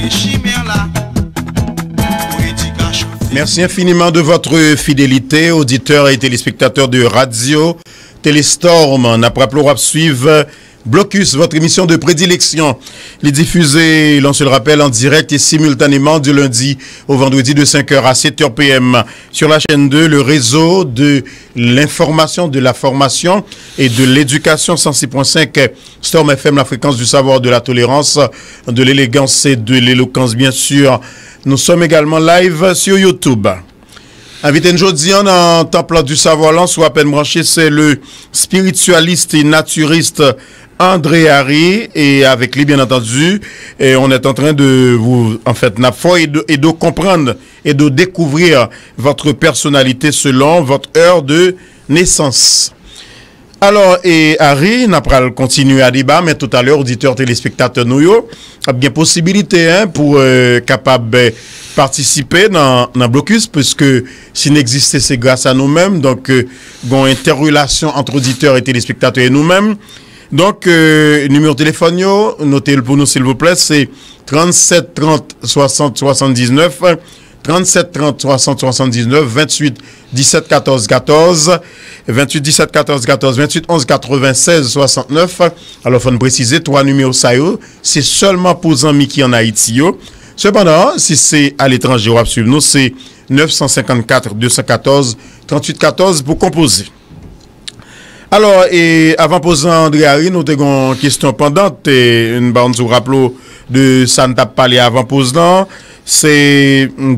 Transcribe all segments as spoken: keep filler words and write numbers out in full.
Chimè la pou edikasyon. Merci infiniment de votre fidélité, auditeurs et téléspectateurs de Radio Téléstorm. N ap raple w ap swiv Blocus, votre émission de prédilection. Il est diffusé, l'on se le rappelle, en direct et simultanément du lundi au vendredi de cinq heures à sept heures P M sur la chaîne deux, le réseau de l'information, de la formation et de l'éducation, cent six point cinq Storm F M, la fréquence du savoir, de la tolérance, de l'élégance et de l'éloquence, bien sûr. Nous sommes également live sur YouTube. Envite n jodi an nan Temple du Savoir lan, si w apèn branche, c'est le spiritualiste et naturiste André Harry, et avec lui, bien entendu, et on est en train de vous, en fait, n ap fè w ede, ede w konprann, ede w découvrir votre personnalité selon votre heure de naissance. Alò, e, Harry, n ap pral kontinye a deba, men toutalè, oditè, telespektatè nou yo ap gen posibilite, en, pou, e, kapab, e, patisipe nan, nan blokis, piske si n egziste, se gras a nou menm. Donk, e, gon entèrelasyon ant oditè e telespektatè e nou menm. Donk, e, nimewo telefòn yo, note l pou nou, silvouplè, se trannsèt trant swasant swasanndiznèf, trannsèt trant swasant swasanndiznèf, venntuit disèt katòz katòz, venntuit disèt katòz katòz, venntuit onz katrevennsèz swasantnèf. Alò, fò n presize, twa nimewo sa yo, se sèlman pou zanmi ki ann Ayiti yo. Sepandan, si se aletranje w ap swiv nou, se nèf san senkannkat de san katòz tranntuit katòz pou konpoze. Alò, e, avan poz lan, André Harry, nou te gon kesyon pandan, e, n pa konn si w raple w de sa n t ap pale avan poz lan. Se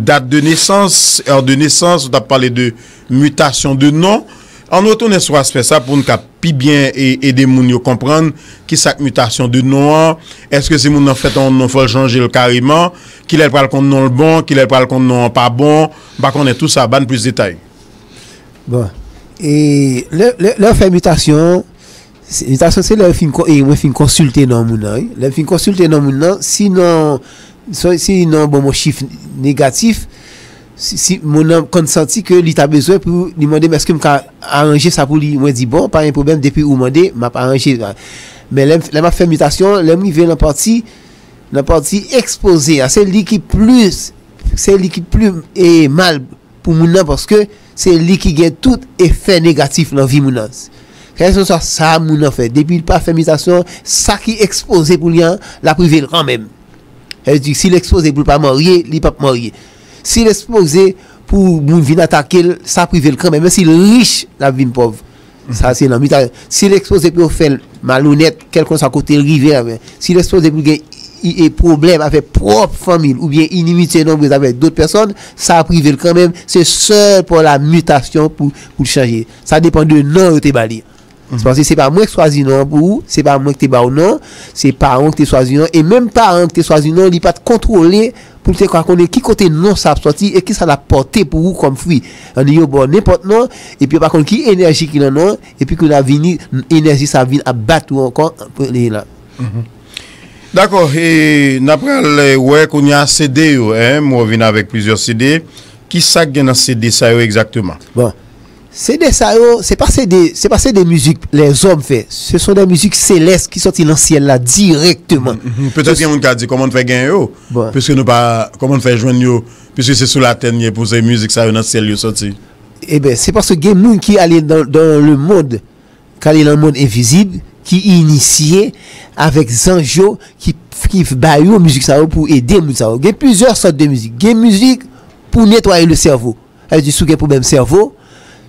dat de nesans, è de nesans, ou t ap pale de mitasyon de non. Ann retounen sou aspè sa pou n ka pi byen e, ede moun yo konprann ki sa k mitasyon de non an. Èske si moun nan fèt yon non, fò l chanje l kareman? Kilè l pral konn non l bon, kilè l pral konn non an pa bon? M pa konnen tou sa, ban n plis detay. Bon, e lè, lè, lè w fè mitasyon, se, mitasyon se lè w fin kon-, e mwen fin konsilte non moun nan, wi. Lè m fin konsilte non moun nan, si non, si, si non ban mwen chif negatif, si, si moun nan konn santi ke li ta bezwen pou li mande m èske m ka aranje sa pou li, mwen di, "Bon, pa gen pwoblèm, depi ou mande, m ap aranje." Men lè m, lè m ap fè mitasyon, lè m rive nan pati, nan pati ekspoze a, se li ki plis, se li ki pli, e, mal pou moun nan, paske se li ki gen tout efè negatif nan vi moun nan. Kèlkeswa sa moun nan fè, depi l pa fè mitasyon, sa ki ekspoze pou li an, l ap rive l kanmenm. Sa vle di, si l ekspoze pou l pa marye, li p ap marye. Si l ekspoze pou moun vin atake l, sa ap rive l kanmenm. Menm si l rich, l ap vin pòv. Sa se nan mitan. Si l ekspoze pou yo fè l malonèt, kèlkeswa kote l rive a, men, si l ekspoze pou l gen i- e pwoblèm avèk pwòp fanmi l oubyen inimitye nonbrez avèk dòt pèsòn, sa ap rive l kanmenm. Se sèl pa la mitasyon pou, pou l chanje. Sa depann de non yo te ba li. Se paske se pa mwen k chwazi non an pou ou, se pa mwen k te ba w non, se paran w k te chwazi non, e menm paran k te chwazi non, li pa t kontwole pou l te ka konnen ki kote non sa ap sòti e ki sa l ap pòte pou ou kòm fwi. Ann yo ba w nenpòt non, epi yo pa konn ki enèji ki nan non an, epi kounye a vini, enèji sa vin ap bat ou ankò, li la. Dakò, e n ap pral, e, wè kounye a C D yo, en, mwen vin avèk plizyè C D. Ki sa k gen nan C D sa yo egzakteman? Bon, C D sa yo, se pa C D, se pa C D mizik lèzòm fè. Ce sont des musiques célestes ki sòti nan syèl la dirèkteman. Mhm. Petèt gen moun ka di, "Kòman n fè gen yo?" Bon. Piske nou pa, kòman n fè jwenn yo? Piske se sou latè n ye pou se mizik sa yo nan syèl yo sòti. Eben, se paske gen moun ki ale dans, dans le monde, k ale nan mond envizib, ki inisye avèk zanj yo, ki, ki ba yo mizik sa yo pou ede moun sa yo. Gen plizyè sòt de mizik. Gen mizik pou netwaye le sèvo. Sa vle di, si w gen pwoblèm sèvo,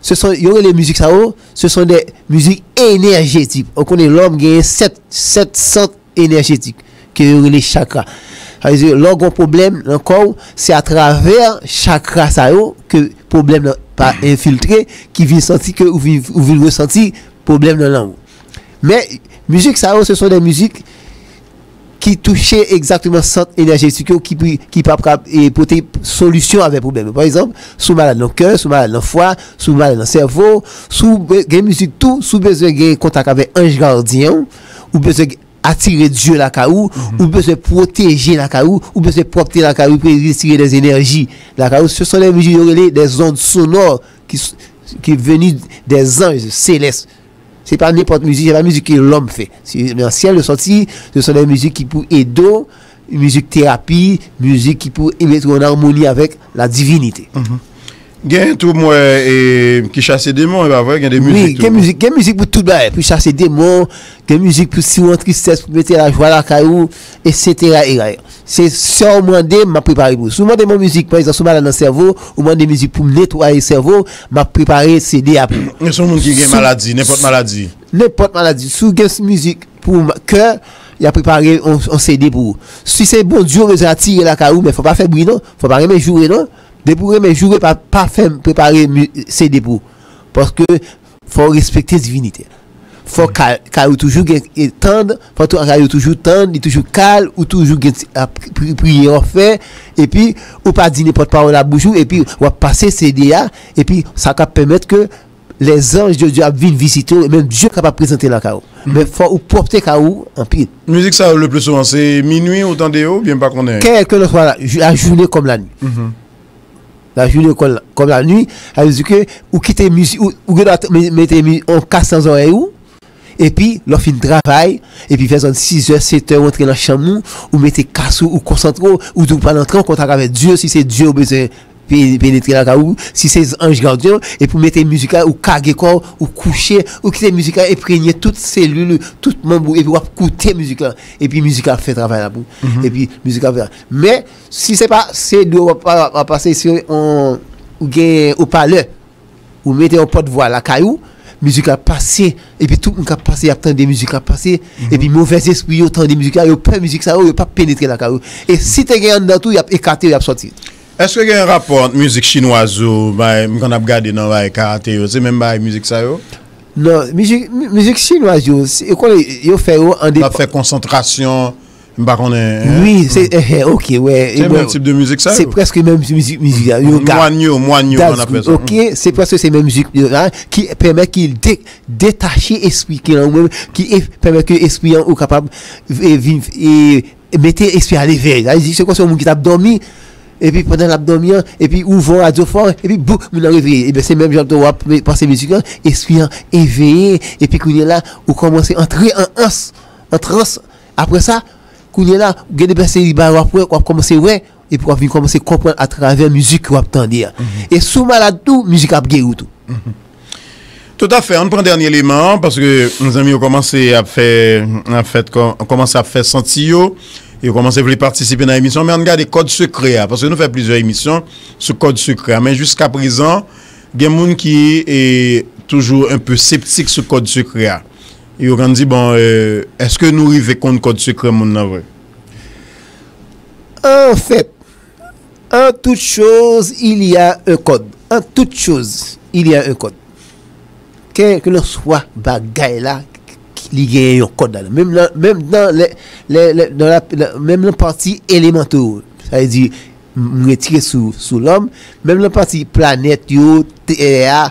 se son, yo rele mizik sa yo, ce sont des musiques énergétiques. Ou konnen lòm gen sèt, sèt sant enèjetik ke yo rele chakra. Sa vle di, lè w gen pwoblèm nan kò w, se atravè chakra sa yo ke pwoblèm nan pa enfiltre, ki vin santi ke ou vin, ou vin resanti pwoblèm nan nan ou. Men, mizik sa yo, ce sont des musiques ki touche egzakteman sant enèjetik yo, ki pou, ki p ap ka, e, pote solisyon avèk pwoblèm yo. Pa egzanp, si w malad nan kè, si w malad nan fwa, si w malad nan sèvo, si w be-, gen mizik tou, si w bezwen gen kontak avèk anj gadyen w, ou bezwen atire Dye lakay ou, ou bezwen pwoteje lakay ou, ou bezwen pwòpte lakay ou, pou retire des énergies lakay ou. Ce sont des musiques yo rele des ondes sonores qui s-, qui venus des anges célestes. Se pa nenpòt mizik, se pa mizik ke lòm fè. Se nan syèl yo sòti, ce sont des musiques ki pou ede w, mizik terapi, mizik ki pou mete w an amoni avèk la divinite. Gen tou mwen e, ki chase demon, e pa vre, gen de mizik. Wi, gen mizik, gen mizik pou tout bagay, pou chase demon, gen mizik pou si w an tristès, pou mete lajwa lakay ou, etsetera. Se sa w mande, m ap prepare pou ou. Si w mande mwen mizik, pa egzanp, si w malad nan sèvo, ou mande mizik pou m netwaye sèvo, m ap prepare C D a pou ou. Men se yon moun ki gen maladi, nenpòt maladi. Nenpòt maladi. Si w gen mizik pou kè, y ap prepare yon C D pou ou. Si se Bondye w bezwen atire lakay ou, men fò pa fè bri non, fò pa renmen joure non. Depi w renmen joure, pa, pa fè m prepare C D pou ou. Paske fò w respekte divinite. Fò kay ou toujou gen tann, fò kay ou toujou tann, li toujou kal, ou toujou gen ti ap priye w ap fè, epi ou pa di nenpòt pawòl nan bouch ou, epi w ap pase C D a, epi sa k ap pèmèt ke lèzanj de Dye ap vin vizite w, e menm Dye kapab prezante lakay ou. Men fò ou pwòpte kay ou anpil. Mizik sa yo le pli souvan se minui ou tande yo oubyen m pa konnen? Kèlkelanswa lajounen kòm lanwi. Lajounen kòm lanwi, sa vle di ke ou kite mizik, ou gen dwa mete yon kas nan zòrèy ou, epi lè w fin travay, epi vè zòn sizè, setè ou antre nan chanm ou, ou mete kas ou, ou konsantre w, ou di w pral antre an kontak avèk Dye, si se Dye ou bezwen penetre lakay ou, si se anj gadyen w, epi w mete mizik la, ou kage kò w, ou kouche, ou kite mizik la enprenye tout selil ou, tout manm ou, epi w ap koute mizik la, epi mizik la ap fè travay la pou ou. Epi mizik la ap fè. Men, si se pa se dwe w ap pase, se yon, ou gen opalè, ou mete yon pòtvwa lakay ou, mizik la pase, epi tout moun k ap pase, y ap tande mizik la pase, epi movèzespri yo tande mizik la, yo pè mizik sa yo, yo p ap penetre lakay ou. E si te gen anndan tou, y ap ekate yo, y ap sòti. Èske gen rapò ant mizik chinwaz yo, bay, m konn ap gade nan bay karate yo, se menm bay mizik sa yo? Non, mizik, mizik chinwaz yo, yo konnen yo fè yo an depan. L ap fè konsantrasyon, m pa konnen. Wi, se, eh, ok, wè. Se menm tip de mizik sa yo? Se prèske menm mizik, mizik sa yo. Mwann yo, mwann yo, an ap fè sa. Ok, se prèske se menm mizik yo la, ki pèmèt ki de, detache espri ki nan ou menm, ki pèmèt ke espri an ou kapab vin, mete espri a leve. Sa vle di, se kòmsi yon moun ki t ap dòmi, epi pandan l ap dòmi an, epi ou ouvè yon radyo fò, epi boum, moun nan reveye. Ebyen, se menm jan tou w ap pase mizik lan, espri an eveye, epi kounye a la, ou kòmanse antre an ans, an trans. Apre sa, kounye a la, gen de pèsè li bay w ap wè, w ap kòmanse wè, epi w ap vin kòmanse konprann atravè mizik ke w ap tande a. E si w malad tou, mizik ap geri w tou. Toutafè, ann pran dènye eleman an, paske zanmi yo kòmanse ap fè, an fèt, kòmanse ap fè santi yo, yo kòmanse vle patisipe nan emisyon, men ann gade kòd sekrè a, paske nou fè plizyè emisyon sou kòd sekrè a, men jiskaprezan, gen moun ki e, toujou enpe septik sou kòd sekrè a. Yo konn di, bon, e, èske nou rive konn kòd sekrè moun nan vre? Anfèt, En toute chose, il y a un code. En toute chose, il y a un code. Kèlkelanswa bagay la, li genyen yon kòd ladan. Menm nan, menm nan, lè, lè, lè, nan la, nan, menm nan pati elemanto, sa vle di, m retire sou, sou lòm, menm nan pati planèt yo, tè a,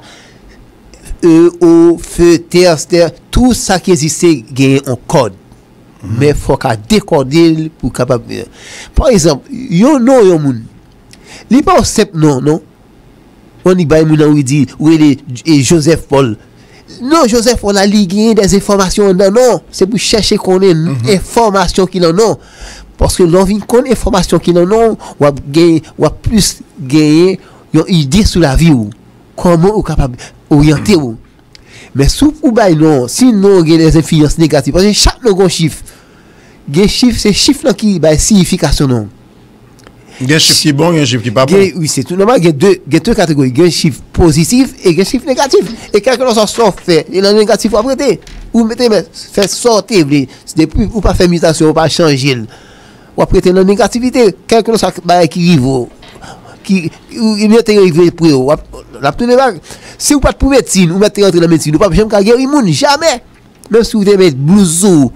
e, o, fe, tè, stè, tout sa ki egziste genyen yon kòd. Men fòk a dekòde l pou kapab. Pa egzanp, yon non yon moun. Li pa yon senp non, non. Ou annik bay moun nan ou di, ou rele e, Joseph Paul. Non, Joseph Paul la, li genyen dè enfòmasyon anndan non. Se pou chèche konnen enfòmasyon ki nan non. Paske lè w vin konn enfòmasyon ki nan non, w ap gen, w ap plis genyen yon ide sou lavi w. Kòman ou kapab oryante w. Men si w bay non, si non gen dè enfliyans negatif, paske chak non gen yon chif. Gen chif, se chif lan ki bay siyifikasyon non. Gen chif ki bon, gen chif ki pa bon. Gen, wi, se tou nòmal, gen de, gen de kategori, gen chif pozitif e gen chif negatif. E kèlkelanswa sa w fè, e nan negatif w ap rete. Ou mete men, fè sa w te vle. Depi ou pa fè mitasyon, ou pa chanje l. W ap rete nan negativite, kèlkelanswa bagay ki rive w, ki, ou, ou te rive pre w, w ap, l ap tounen bak. Si w pa t pou medsin, ou mèt te rantre nan medsin, ou p ap janm ka geri moun, jamè. Menm si w te met blouz sou ou,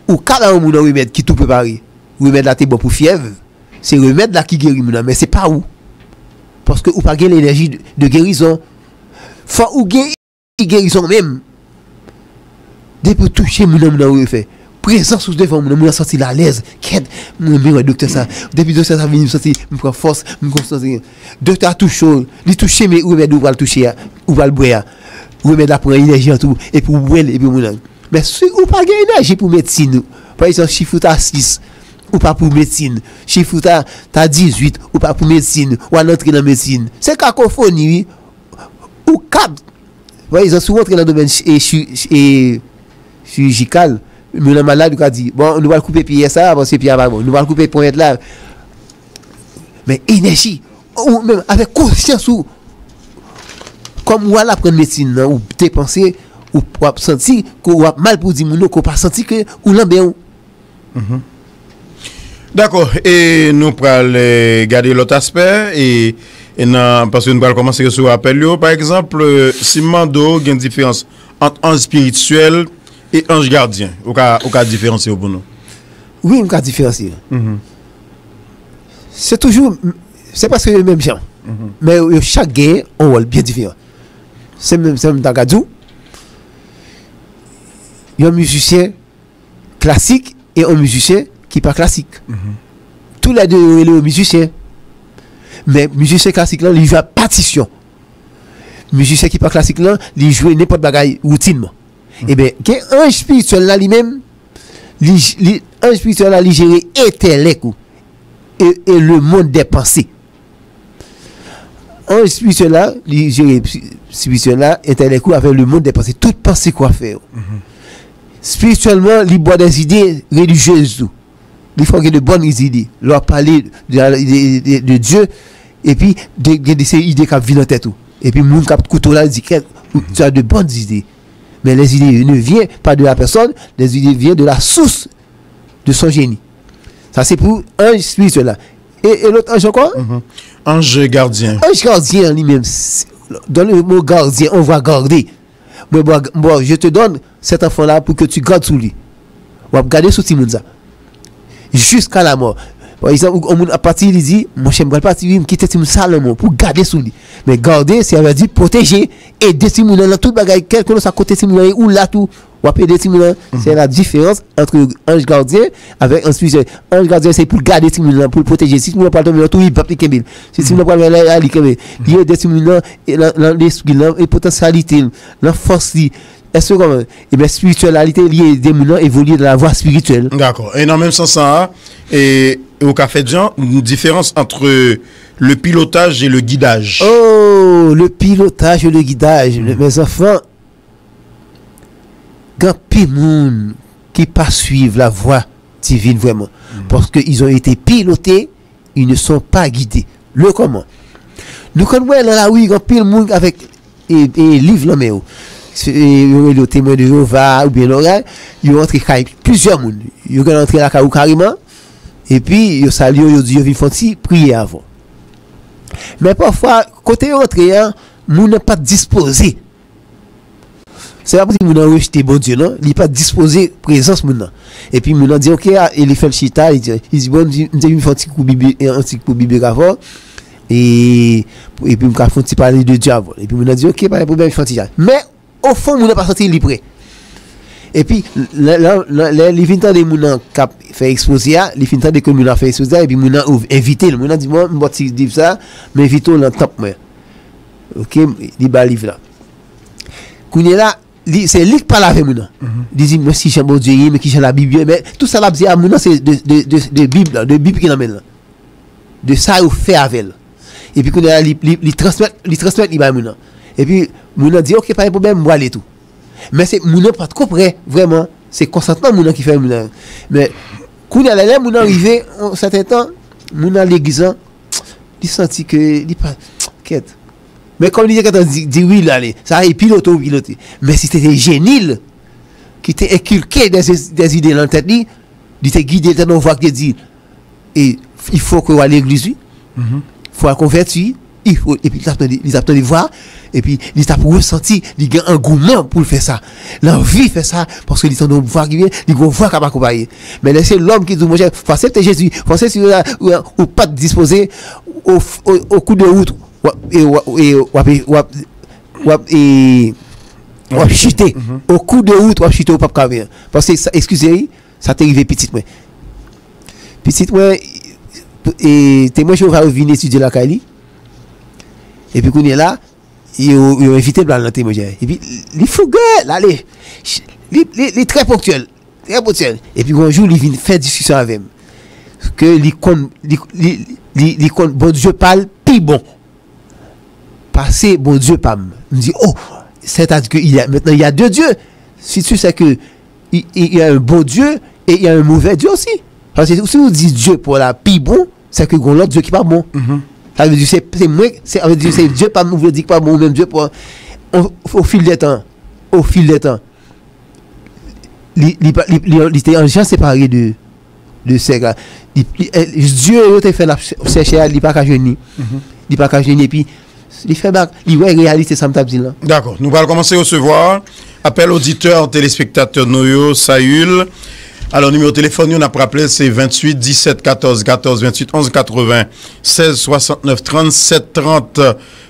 ou ka ba yon moun yon remèd ki tou prepare. Remèd la te bon pou fyèv, se remèd la ki geri moun nan, men se pa ou. Paske ou pa gen lenèji de, de gerizon. Fò ou gen ki gerizon menm. Depi w touche moun nan, moun nan refè. Prezans ou devan moun nan, moun nan santi l alèz. Kèt, mwen renmen wè doktè sa. Depi doktè sa vini, m santi m pran fòs, m konsantre. Doktè a touche w, li touche men remèd ou pral touche a, ou pral bwè a. Remèd la pran enèji an tou, epi w bwè l, epi moun nan. Men si ou pa gen enèji pou medsin ou, pa egzanp, chif ou ta sis, ou pa pou medsin. Chif ou ta, ta dizuit, ou pa pou medsin. W al antre nan medsin. Se kakofoni, wi. Ou kab. Pa egzanp, si w antre nan domèn chi- e chi- e chirijikal, moun nan malad, ou ka di, bon, nou pral koupe pye sa, paske pye a pa bon. Nou pral koupe ponyèt la. Men enèji, ou menm, avèk konsyans ou, kòm w al aprann medsin nan, ou depanse, ou w ap santi ke w ap mal pou di moun yo, ke w pa santi ke ou lanben w. Dakò, e nou pral eh, gade lòt aspè, e, e nan, paske nou pral kòmanse resevwa apèl yo. Pa egzanp, eh, si m mande w gen diferans ant anj espirityèl e anj gadyen, ou ka, ou ka diferansye yo pou nou? Wi, m ka diferansye. Se toujou, se prèske yo menm jan. Men yo chak gen yon wòl byen diferan. Se menm, se menm ta ka di w, yon mizisyen klasik e yon mizisyen ki pa klasik. Toulède yo rele yo mizisyen. Men mizisyen klasik lan, li jwe ak patisyon. Mizisyen ki pa klasik lan, li jwe nenpòt bagay woutinman. Ebyen, gen anj espirityèl la li menm, li, li, anj espirityèl la, li jere entèlèk ou e, e le monde des pensées. Anj espirityèl la, li jere espirityèl la, entèlèk ou avèk le monde des pensées. Tout panse ke w ap fè yo. Espirityèlman, li ba w des idées religieuses tou. Li fè w gen de bonnes idées. Lè w ap pale de, de, de, de Dieu, epi de, gen de se ide k ap vin nan tèt ou. Epi moun k ap koute w la, li di, kèt, tu as de bonnes idées. Mais les idées ne viennent pas de la personne, les idées viennent de la source de son génie. Sa se pou anj espirityèl la. E, e lòt anj ankò? Anj gadyen. Anj gadyen an li menm, dans le mot gardien, on voit garder. Mwen, bon, bon, je te donne cet enfant-là pour que tu gardes sous lui. W ap gade sou timoun sa. Jiska lamò. Pa egzanp, yon moun ap pati, li di, monchè, m pral pati, wi, m kite timoun sa lanmò pou gade sou li. Men gade, se vle di pwoteje, ede timoun nan nan tout bagay, kèlkeswa kote timoun nan ye, ou la tou, w ap ede timoun nan. Se la diferans ant anj gadyen avèk anj espirityèl. Anj gadyen se pou l gade timoun nan, pou l pwoteje. Si timoun nan pral tonbe nan twou, li bap li kenbe l. Si timoun nan pral fè lè a, li kenbe. Li ede timoun nan e nan, nan lespri l, nan e potansyalite l, nan fòs li. Èske w konprann? Ebyen, espirityèl la, li te, li ede moun nan evolye nan lavwa espirityèl. Dakò. E nan menm sans sa, e, ou ka fè jan, yon diferans ant le pilotaj e le gidaj. Oh, le pilotaj e le gidaj. Mezanfan, gen anpil moun ki pa swiv lavwa divin vrèman. Paske ils ont été pilotés, ils ne sont pas guidés. Le comment? Nou konn wè nan lari, gen anpil moun avèk e, e liv nan men yo. Se, e, yo rele yo Temwen de Jewova oubyen lòray, yo antre kay plizyè moun. Yo gen antre lakay ou kareman, epi yo salye w, yo di yo vin fè yon ti priyè avè w. Men pafwa, kote yo antre a, moun nan pa t dispoze. Se pa pou di moun nan rejte Bondye, non. Li pa t dispoze prezans moun nan. Epi moun nan di, oke, a, e li fè l chita, li di, li di, bon, m di, m te vin fè yon ti kou biblik, yon ti kou biblik avè w, e, epi m ka fè yon ti pale de Dye avè w. Epi moun nan di, oke, pa gen pwoblèm, fè yon ti jan. Men, ofon, moun nan pa santi li prè. Epi, lè, lè, lè, lè li vin tande moun nan k ap fè ekspoze a, li fin tande ke moun nan ap fè ekspoze a, epi moun nan ou- envite l. Moun nan di, bon, m ba w ti liv sa, m envite w nan tanp mwen. Oke, li ba liv la. Kounye la, li, se li k pale avè moun nan. Li di, men si jan Bondye ye, men ki jan Labib ye, men tout sa l ap di a moun nan, se de, de, de, de Bib la, de Bib ki nan men l lan. De sa yo fè avè l. Epi kounye a, li, li, li transmèt, li transmèt li bay moun nan. Epi moun nan di, oke, pa gen pwoblèm, m prale tou. Men se moun nan pa t ko prè, vrèman. Se konsantman moun nan ki fè moun nan. Men kounye a, lè, lè moun nan rive, yon sèten tan, moun nan legliz lan, li santi ke li pa, kèt. Men kòm li te gentan di, di wi, l ale. Sa e pilote w pilote. Men si se te jeni l ki te enkilke dè, dè ide nan tèt li, li te gide l, tann yon vwa ki te di, e, il faut que w al legliz, wi. Fò w al konvèti, wi. Il faut, epi li t ap tande, li t ap tande vwa, epi li t ap resanti, li gen angouman pou l fè sa. L anvi fè sa, paske li tande yon vwa ki vyen, li gen yon vwa k ap akonpaye. Men lè se lòm ki di w, monchè, fò aksepte Jezi, fò aksepte, ou pa t dispoze, o, o, o kou de wout, w ap, e, w ap, e, w ap, e, w ap, e, w ap chite. O kou de wout, w ap chite, ou p ap ka vyen. Paske, sa, eskize, wi, sa te rive pitit mwen. Pitit mwen, e, Temwen Jewova yo vin etidye lakay li. Epi kounye a la, yo, yo envite l pral nan Temwen Jewova. Epi li fouge, l ale. Li, li, li trè ponktyèl. Trè ponktyèl. Epi yon jou, li vin fè diskisyon avè m. ke li konn, li, li, li, li konn Bondye pa l pi bon pase Bondye pa m. M di, oh, c'est-à-dire qu'il y a, maintenant, il y a deux dieux. Si tu sais que il, il y a un bon Dieu et il y a un mauvais Dieu aussi. Paske si ou di Dye pa w la pi bon, se ke gon lòt Dye ki pa bon. Sa vle di se, se mwen, se, sa vle di se Dye pa m ou vle di ki pa bon, ou menm Dye pa w. Au, au fil des temps, au fil des temps, li, li, pa- li, li, li te an jan separe de, de sèk la. Li, li, eh, Dye yo te fè l ap chèche a, li pa ka jwenn li. Li pa ka jwenn li, epi li fè bak, li wè reyalite sa m t ap di l lan. Dakò. Nou pral kòmanse resevwa apèl oditè, telespektatè nou yo, Sayil. Alò, nimewo telefòn yo, n ap raple, se venntuit disèt katòz katòz, venntuit onz katreven, sèz swasantnèf, trannsèt trant,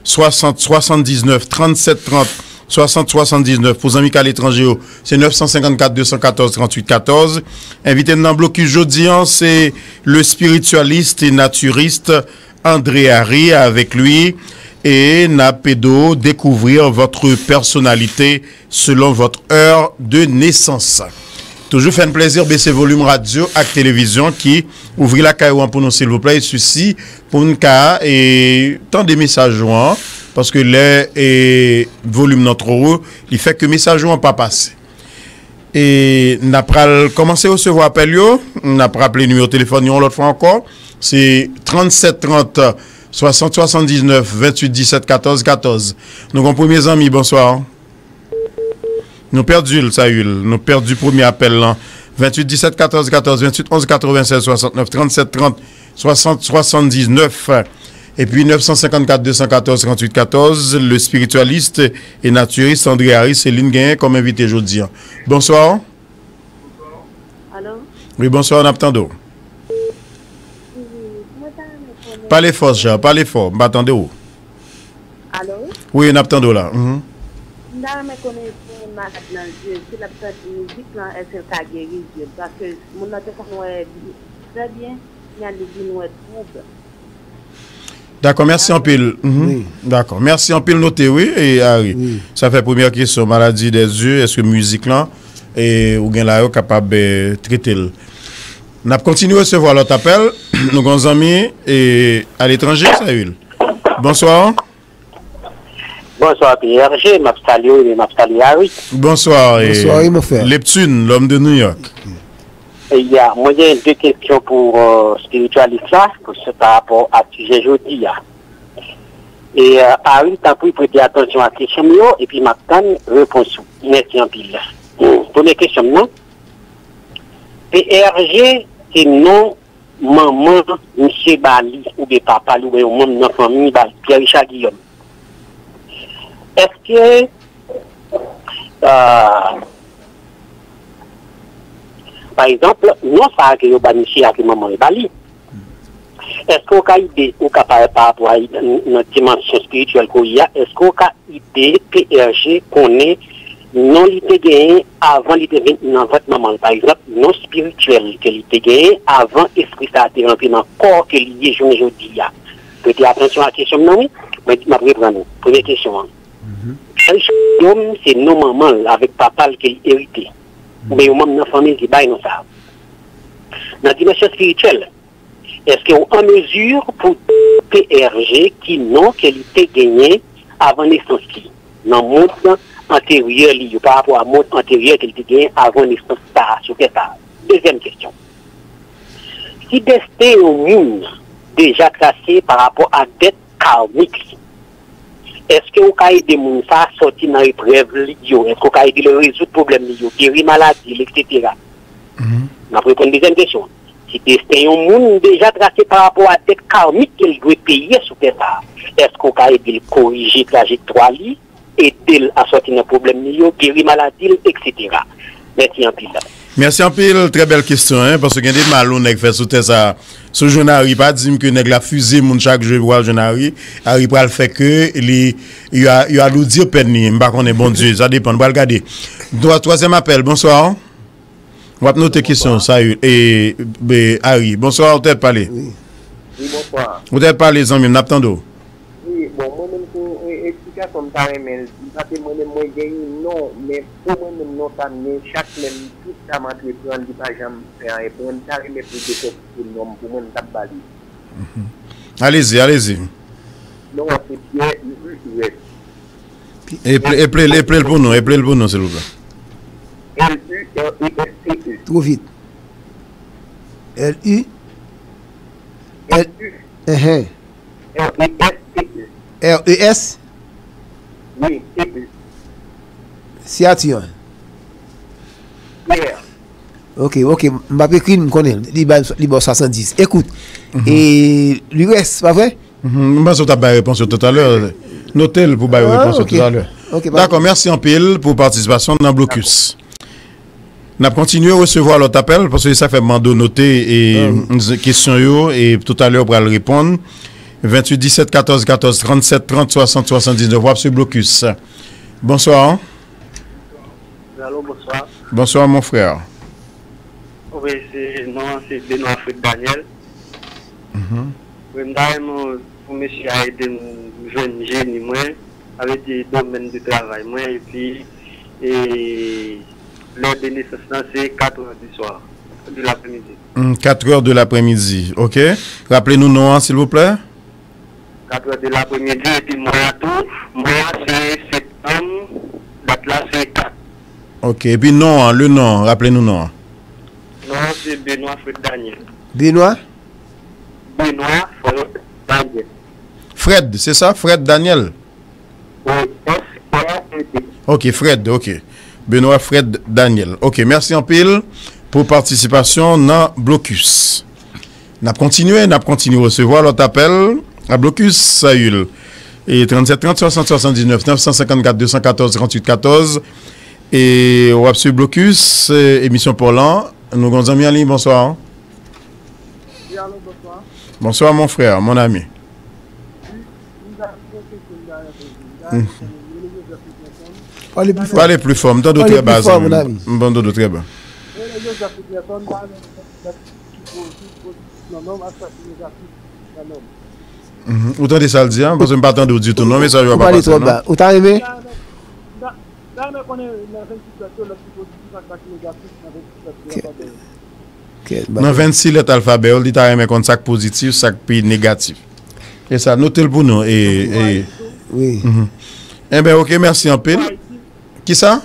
swasant, swasanndiznèf, trannsèt trant, swasant, swasanndiznèf. Pou zanmi k aletranje yo, se nèf san senkannkat, de san katòz, tranntuit katòz. Envite n nan blokis jodi an, se le spiritualiste et naturiste André Harry avec lui et n ap ede w découvrir votre personnalité selon votre heure de naissance. Toujou fè n plezi, bese volim radyo ak televizyon ki ouvri lakay ou an pou nou, silvouplè, e sisi pou n ka e, tande mesaj ou an, paske lè e, volim nan twò wo, li fè ke mesaj ou an pa pase. E n ap pral kòmanse resevwa apèl yo. N ap raple nimewo telefòn yo yon lòt fwa ankò. Se trannsèt trant, swasant swasanndiznèf, venntuit disèt katòz katòz. Nou gon premye zanmi, bonswa. Nou pèdi l, Sayil. Nou pèdi premye apèl lan. Venntuit disèt katòz katòz, venntuit onz katrevensèz swasantnèf, trannsèt trant, swasant swasanndiznèf. Epi nèf san senkannkat, de san katòz, tranntuit katòz, le spiritualiste et naturiste André Harry, se li n genyen kòm envite jodi an. Bonswa. Alo? Wi, bonswa, n ap tande w. Wi, mwen ta renmen konnen. Pale fò, Jean, pale fò, m pa tande w. Alo? Wi, n ap tande w la. Mhm. M ta renmen konnen si yon malad nan zye, si l ap tande mizik lan, èske l ka geri zye l? Paske moun nan te konn wè trè byen, men li vin wè twoub. Dakò, mèsi anpil. Mhm. Wi. Dakò, mèsi anpil, note, wi, e, Harry. Wi. Sa fè premyè kesyon, maladi dè zye, èske mizik lan, e, ou gen la yo kapab, e, trete l? N ap kontinye resevwa lòt apèl. Nou gon zanmi, e, aletranje, Sayil. Bonswa. Bonswa, P R G, m ap salye w, e m ap salye Harry. Bonswa, e, Bonswa, wi, mon frè. Leptune, l'homme de New York. E, ya, mwen gen de kesyon pou, e, espiritualis la, pou se pa rapò ak sijè jodi a. E, e, Harry, tanpri, prete atansyon a kesyon m yo, epi m ap tann repons ou. Mèsi anpil. Premye kesyon m nan, P R G se non manman misye ba li, oubyen papa l, oubyen yon manm nan fanmi ba li, Pierre Richard Guillaume. Èske, euh, pa egzanp, non sa a ke yo ba misye a, ke manman l ba li, èske w ka ede, ou ka pa, pa rapò a nan dimansyon espirityèl ke w ye a, èske w ka ede P R G konnen non li te genyen avan li te vin nan vant manman l? Pa egzanp, non espirityèl ke li te genyen avan espri sa a te rantre nan kò ke li ye jounen jodi a. Prete atansyon a kesyon m nan, wi. Mwen, m ap reprann ou. Premye kesyon an. Richard Guillaume, se non manman l avèk papa l ke li erite. Oubyen yon manm nan fanmi l ki bay non sa a. Nan dimansyon espirityèl, èske w an mezi pou di P R G ki non ke li te genyen avan nesans li, nan mond anteryè li yo, pa rapò a mond anteryè ke li te genyen avan nesans sa a, sou tè sa a? Dezyèm kesyon. Si desten yon moun deja trase pa rapò a dèt karmik li, èske w ka ede moun sa a sòti nan eprèv li yo? Èske w ka ede l rezoud pwoblèm li yo, geri maladi l, etsetera? N ap reponn dezyèm kesyon an. Si desten yon moun deja trase pa rapò a dèt karmik ke l dwe peye sou tè sa a, èske w ka ede l korije trajektwa li, ede l a sòti nan pwoblèm li yo, geri maladi l, etsetera? Mèsi anpil. Mèsi anpil, trè bèl kesyon, en, paske gen de mal yon nèg fè sou tè sa a. Si w jwenn Harry, pa di m ke nèg la fize moun chak jou epi w al jwenn Harry. Harry pral fè ke li, yo a, yo aloudi pèn li. M pa konnen, Bondye, sa depann. Pral gade. Twa-, twazyèm apèl, bonswa. W ap note kesyon sa yo. E, e, Harry, bonswa, ou tèt pale. Wi. Wi, bonswa. Ou tèt pale, zanmi m, n ap tande w. Wi, bon, mwen menm tou, e, eksplikasyon m ta renmen l di, Paske mwen menm mwen gen yon non, men pou mwen menm non sa m gen, chak lè m tout sa m antreprann, li pa janm fè anyen pou mwen. M ta renmen pou l dekòtike non m pou mwen, m t ap ba li. Mhm. Allez-y, allez-y. Non an se Pierre Lurès. Eple, eple, eple l pou nou, eple l pou nou, silvouplè. L U R E S T E. Twò vit. L U L U. Enhen. R E S T E. R E S? Wi, T E. Siyati an. Pierre. Ok, ok. M ap ekri l, m konnen. Li ba, li ba w swasanndis. Ekout, e, li rès, pa vre? Mhm, m panse w t ap bay repons yo toutalè. Note l pou bay repons yo toutalè. Ok, pa Dakò, mèsi anpil pou patisipasyon nan blokis. N ap kontinye resevwa lòt apèl, paske sa fè m mande w note e, kesyon yo, e toutalè w pral reponn. Venntuit disèt katòz katòz, trannsèt trant, swasant swasanndiznèf, w ap sou blokis. Bonswa. Alo, bonswa. Bonswa, mon frè. Wi, se, non an se Benoît Fred Daniel. Mhm. Wi, m ta renmen pou mesye a ede m jwenn jeni mwen, sa vle di domèn de travay mwen, epi, e, lè de nesans lan se kat è di swa, de lapremidi. Hmm, kat è de lapremidi, ok. Raple nou non an, silvouplè. Kat è de lapremidi, epi mwa a tou, mwa a se septanm, dat la se kat. Ok, epi non an, le non, raple nou non an. Non an se Benoît Fred Daniel. Benoît? Benoît Fred Daniel. Fred, se sa? Fred Daniel? Wi, S R E D. Ok, Fred, ok. Benoît Fred Daniel. Ok, mèsi anpil pou patisipasyon nan blokis. N ap kontinye, n ap kontinye resevwa lòt apèl a blokis, Sayil. E trannsèt trant, swasant, swasanndiznèf, nèf san senkannkat, de san katòz, trantuit katòz. E w ap swiv blokis, e, emisyon pa w lan. Nou gon zanmi an liy, bonswa. Wi, alo, bonswa. Bonswa, mon frè, mon ami. Wi, m ta gen yon kesyon m ta renmen poze. M ta renmen konnen, m rele Joseph Richardson. Pale pli fò. Pale pli fò, m tande w trè ba, zanmi m. M tande w trè ba. M rele Joseph Richardson, m ta renmen konnen ki pozitif, pozitif nan nonm ak sa ki negatif nan nonm. Mhm. Ou tande sa l di a? Paske m pa tande w ditou non, mesaj ou pa pase non. Ou pale twò ba. Ou ta renmen? M ta, m ta renmen konnen nan vennsis lèt yo, lèt ki pozitif ak sa ki negatif nan vennsis lèt yo. Nan vennsis lèt alfabè yo, li ta renmen konn sa k pozitif, sa k pi negatif. E sa, note l pou nou. E, e, wi. Mhm. Enben, ok, mèsi anpil. Kisa?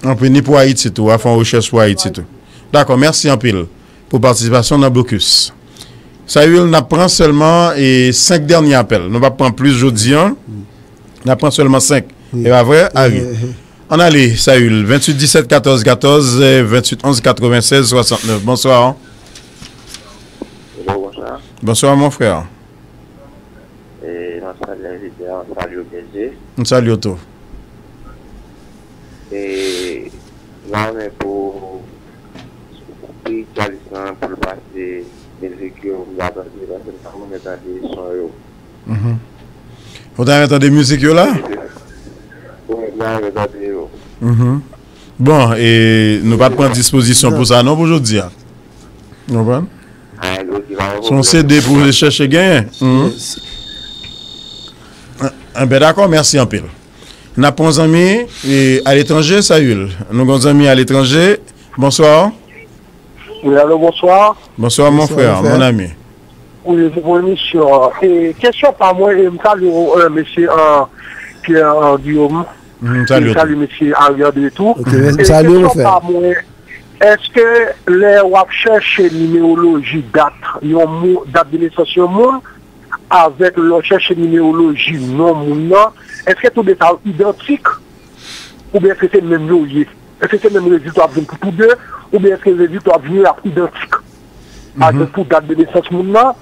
Anpil, ni pou Ayiti tou, w a fè yon rechèch pou Ayiti tou. Dakò, mèsi anpil pou patisipasyon nan blokis. Sayil, n ap pran sèlman, e, senk dènye apèl. Nou p ap pran plis jodi a. N ap pran sèlman senk. E pa vre, Ari? Ann ale, Sayil, venntuit disèt katòz katòz, venntuit onz katrevennsèz swasannnèf. Bonswa. Alo, bonswa. Bonswa, mon frè. E, mwen salye envite a, mwen salye w, Bondye. M salye w tou. E, mwen renmen pou, pou gitaris lan, pou l pase mizik yo, pou m ta tande, paske m ta renmen tande son yo. Mhm. Ou ta renmen tande mizik yo la? Wi, m ta renmen tande yo. Mhm. Bon, e nou pa t pran dispozisyon pou sa non pou jodi a. Ou konprann? Se yon C D pou w chèche genyen. Mhm. Enben, dakò, mèsi anpil. N ap pran zanmi, e, aletranje, Sayil. Nou gen zanmi aletranje. Bonswa. Wi, alo, bonswa. Bonswa, mon frè, mon ami. Wi, se pou emisyon an. E, kesyon pa mwen, e, m salye w, e, mesye, e, Pierre, e, Guillaume. M salye w tou. Mesye Ariel tou. Ok, m salye w, frè. E kesyon pa mwen, èske lè w ap chèche nimeoloji dat yon moun, dat de nesans yon moun, avèk lè w chèche nimeoloji non moun nan, èske tou de sa yo idantik? Oubyen èske se menm yo ye? Èske se menm rezilta w ap jwenn pou tou de? Oubyen èske rezilta w ap jwenn ap idantik? Pa egzanp, pou dat de nesans moun nan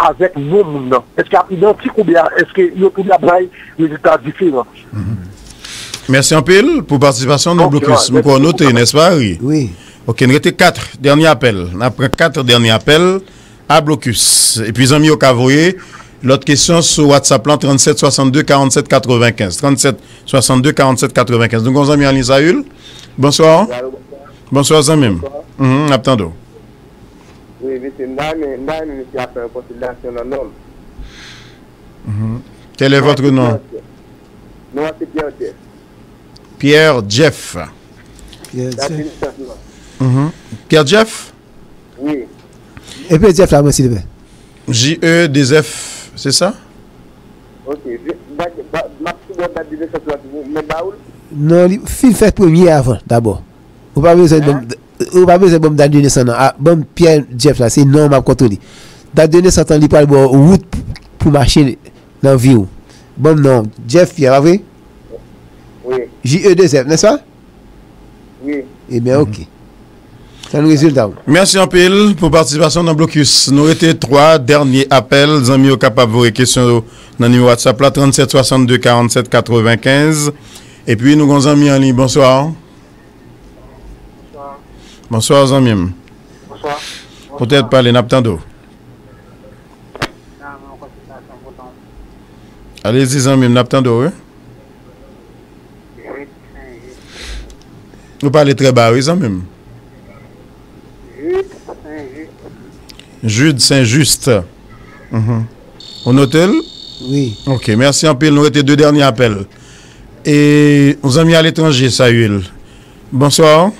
avèk non moun nan. Èske ap idantik oubyen èske yo tou de ap bay rezilta diferan? Mèsi anpil pou patisipasyon nan blokis. M kwè w note, nèspa, Ari? Wi. Ok, n rete kat dènye apèl. N ap pran kat dènye apèl a blokis. Epi zanmi yo ka voye lòt kesyon sou WhatsApp lan, trannsèt swasannde karannsèt katrevenkenz. Trannsèt swasannde karannsèt katrevenkenz. Nou gen yon zanmi an liy, Sayil? Bonswa. Alo, bonswa. Bonswa, zanmi m. Bonswa. Mhm, n ap tande w. Wi, mesye, m ta renmen, m ta renmen mesye a fè yon konsilyasyon nan non m. Mhm. Quel est votre nom? Non, c'est Pierre Jeff. Pierre Jeff. Pierre Jeff. Mhm. Pierre Jeff? Oui. Epi Jeff la, mwen, silvouplè. J E deux F, c'est ça? Ok. M ap sou dat de nesans la pou mwen ba ou l. Non, li fin fèt premye avan, dabò. Ou pa bezwen ban m, ou pa bezwen ban m dat de nesans, non. A, ban m Pierre Jeff la, se non m ap konte li. Dat de nesans lan, li pral ba w wout pou mache nan vi w. Ban m non. Jeff Pierre, pa vre? Wi. J E deux F, n'est-ce pas? Wi. Ebyen, ok. Sa n rezilta w. Mèsi anpil pou patisipasyon nan Blokis. Nou rete twa dènye apèl. Zanmi yo kapab voye kesyon yo nan nimewo WhatsApp la, trannset swasannde karannsèt katrevenkenz. Epi nou gon zanmi an liy. Bonswa. Bonswa, zanmi m. Bonswa. Poutèt pale, n ap tande w. Alezi, zanmi m, n ap tande w, wi. Ou pale trè ba, wi, zanmi m. Jude Saint-Just. Mhm. Ou note l? Wi. Ok, mèsi anpil. Nou rete de dènye apèl. E yon zanmi aletranje, Sayil. Bonswa.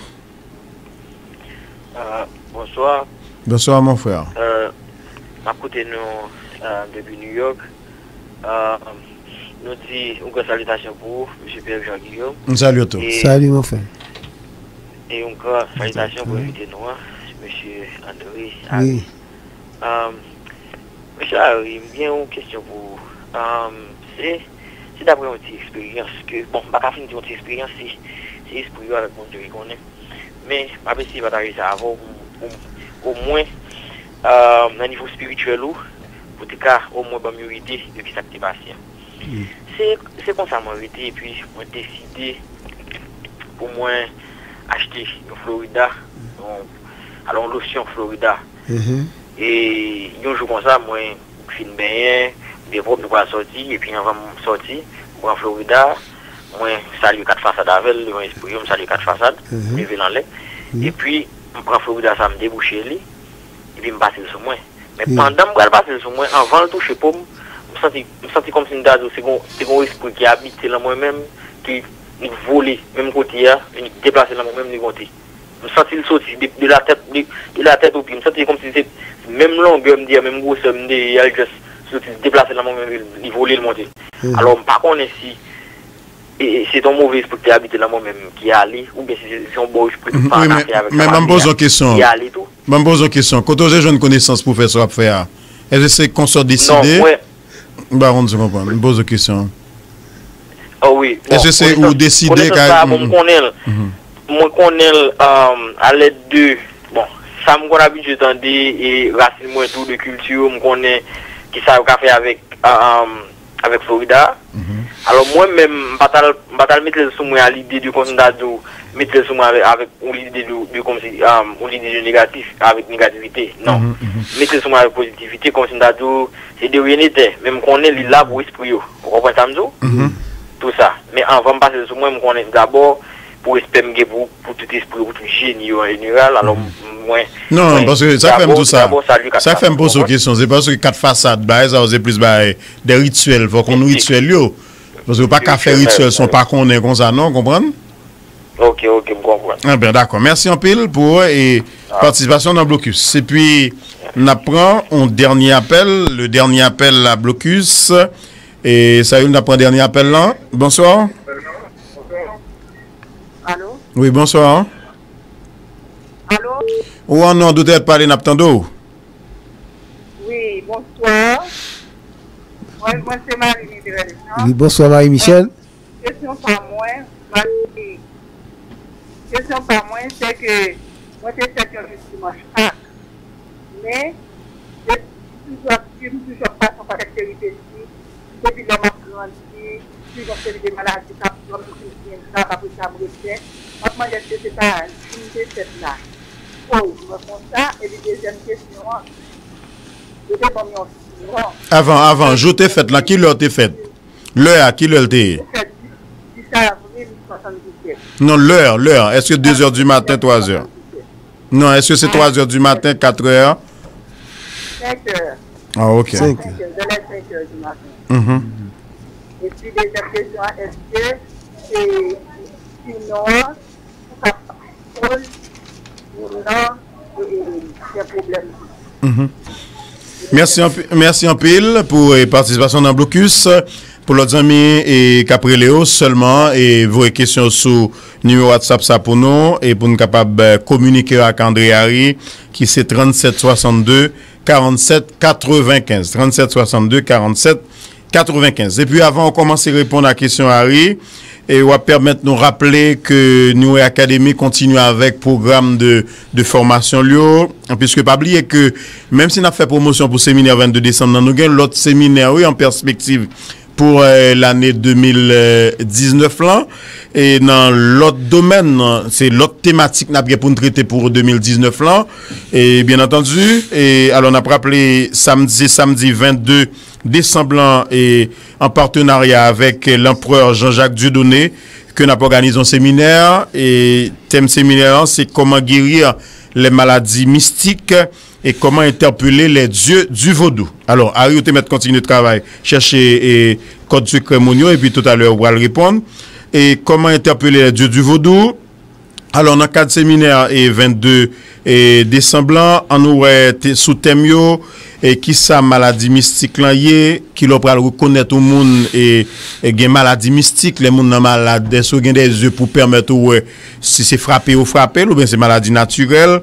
Ah, bonswa. Bonswa, mon frè. Euh, m ap koute nou, euh, depi New York. Euh, nou di yon gran salitasyon pou ou, mesye Pierre Jean Guillaume. M salye w tou. E, salut, mon frère. E yon gran salitasyon pou envite nou an, mesye André Harry. Wi. Euh, mesye Harry, m gen yon kesyon pou ou. Euh, se, se daprè yon ti eksperyans ke, bon, m pa ka fin di yon ti eksperyans, se, se espri yo avèk moun yo ki konnen. Men, m ap eseye pataje sa avè w pou, pou, omwen, euh, nan nivo espirityèl ou, pou te ka omwen ban m yon ide de kisa k te pase an. Mm. Se, se konsa mwen rete, epi mwen deside pou mwen achte yon Florida, yon, alò, yon losyon Florida. Mhm. E yon jou konsa, mwen fin benyen, byen pwòp, nou pral sòti, epi anvan m sòti, m pran Florida, mwen salye kat fasad avè l, devan espri yo, m salye kat fasad, mhm, m leve l anlè. Wi. Epi, m pran Florida sa, m debouche li, epi m pase l sou mwen. Men, wi, pandan m pral pase l sou mwen, anvan l touche po m, m santi, m santi kòmsi m ta di w, se gon, se gon espri ki abite lan mwen menm, ki, li vole menm kote a, li deplase lan mwen menm, li monte. M santi l soti de, de la tèt, de, de la tèt o pye. M santi l kòmsi se menm longè m te ye a, menm gwosè m te ye a, l just soti, l deplase lan mwen menm, li, li vole, l monte. Mhm. Alò, m pa konnen si, e, e, se t on move espri ki te abite lan mwen menm ki ale, oubyen si se, se yon bon espri ki pa an afè avèk sa, men ban m poze w kesyon. Ki ale tou. Ban m poze w kesyon. Kote w te jwenn konesans pou fè sa w ap fè a? Èske se konsa w deside? Non, mwen, M pa konn si w konprann. M poze w kesyon an. Oh wi, bon, èske se ou deside konesans sa a, bon, m konnen l. Mhm. Mwen konnen l, um, alèd de, bon, sa m konn abitye tande e rasin mwen tou, de kilti yo, m konnen kisa yo ka fè avèk, um, avèk Florida. Mhm. Alò, mwen menm, m pa t al, m pa t al mete l sou mwen a lide de kòmsi m ta di w, mete l sou mwen avèk, avèk yon lide de, de kòmsi, um, yon lide de negatif, avèk negativite. Non. Mhm, mhm. Mete l sou mwen avèk pozitivite, kòmsi m ta di w, se de ryen de tè, men m konnen li la pou espri yo. Ou konprann sa m di w? Mhm. Tou sa. Men anvan m pase l sou mwen, m konnen dabò, pou respè m gen pou, pou tout espri yo, pou tout jeni yo an jeneral, alò, mhm, m, mwen, non, mwen, paske sa k fè m dabò, di w sa, dabò, salye kat sa k fè m poze w kesyon, se paske kat fasad, bagay sa yo, se plis bagay de rityèl, fò konn rityèl yo. Paske w pa ka fè rityèl san w pa konnen konsa, non, konprann? Ok, ok, m konprann. Enben, dakò. Mèsi anpil pou, e, patisipasyon nan Blokis. Epi, n ap pran yon dènye apèl, le dènye apèl la Blokis. E, Sayil, n ap pran dènye apèl lan. Bonswa. Alo? Wi, bonswa. Alo? Ou an non, doutè pale, n ap tande w. Wi, bonswa. Mwen, mwen se Marie Michel, non? Wi, bonswa, Marie Michel. Kesyon pa mwen, m ap di, kesyon pa mwen, se ke mwen te fèt yon jou dimanch Pak. Men, depi, toujou ap swiv, m toujou ap pase yon pakèt peripesi. Depi lè m ap grandi, swiv yon seri de maladi k ap pran m, m fin byen grav, apre sa m refè. M ap mande èske se pa jou m te fèt la, koz mwen konsa, epi dezyèm kesyon an, yo te ban m yon siman. Avan, avan, jou te fèt la, ki lè w te fèt? Lè a, ki lè l te ye? Te fèt dis, dis avril swasanndisèt. Non, lè, lè. Èske de zè di maten, twa zè? Non, èske se twa zè di maten, kat è? Senk è. Ah, ok. Senk è. Senk è, de lè senk è di maten. Mhm. Epi dezyèm kesyon an, èske se sinon an pou ka koz moun nan e, e, gen pwoblèm? Mhm. Mèsi anpi- mèsi anpil pou eh, patisipasyon nan blokis. Pou lòt zanmi eh, k ap rele yo, sèlman eh, voye kesyon sou nimewo WhatsApp sa pou nou e pou n kapab eh, kominike ak André Harry ki se trannset swasannde karannsèt katrevenkenz. Trannset swasannde karannsèt katrevenkenz. Epi avan w kòmanse reponn a kesyon Harry, e w ap pèmèt nou raple ke New Way Academy kontinye avèk pwogram de, de fòmasyon l yo. Piske pa bliye ke menm si n ap fè pwomosyon pou seminè vennde desanm nan, nou gen lòt seminè wi an pèspektiv pou eh, lane de mil diznèf lan. E nan lòt domèn, se lòt tematik n ap gen pou n trete pou de mil diznèf lan. E byen antandi, e alò n ap raple samdi, se samdi vennde desanm lan e an patenarya avèk Lanprè Jean-Jacques Dieudonné ke n ap òganize yon seminè. E tèm seminè an se comment guérir les maladies mystiques et comment interpeller les dieux du vodou. Alò, Harry ou te mèt kontinye travay, chèche e, kòd sekrè moun yo, epi toutalè ou pral reponn. E comment interpeller les dieux du vodou? Alò, nan kad seminè e vennde e desanm lan, ann nou wè te- sou tèm yo, e kisa maladi mistik lan ye, kilè w pral rekonèt yon moun e, e gen maladi mistik, lè moun nan malad, èske w gen de zye pou pèmèt ou wè si se frape yo frape l oubyen se maladi natirèl.